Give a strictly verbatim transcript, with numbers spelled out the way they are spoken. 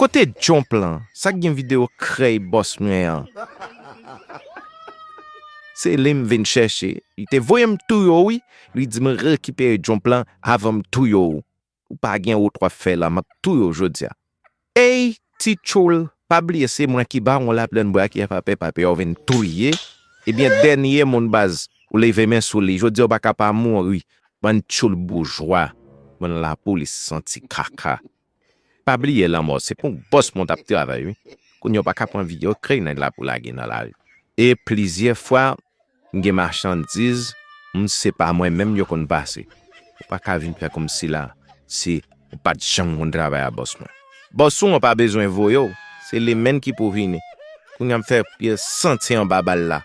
Kote Djonplan? Sa k gen videyo krèy bòs mwen an? Se li m vin chèche. Li te voye m touye w, wi. Li di m rekipere Djonplan avan m touye w. Ou pa gen wout w ap fè la, m ap touye w jodi a. Ey, ti tchoul, pa bliye se mwen ki ba w yon laplenn bwa ki ap ape pape w vin touye. Ebyen, dènye moun baz, ou leve men sou li. Jodi a w pa ka pa mouri. Bann tchoul boujwa, bann lapolis santi kaka. Pa bliye lanmò, se pou bòs mwen t ap travay, wi. Kounye a w pa ka pran videyo krèy nèg la pou lage nan lari. E plizyè fwa, m gen machandiz, m se pa mwen menm yo konn pase. Ou pa ka vin fè kòmsi la, se ou pa t janm konn travay a bòs mwen. Bòs ou an pa bezwen voye w, se li menm ki pou vini. Kounye a m fè pye santi anba bal la.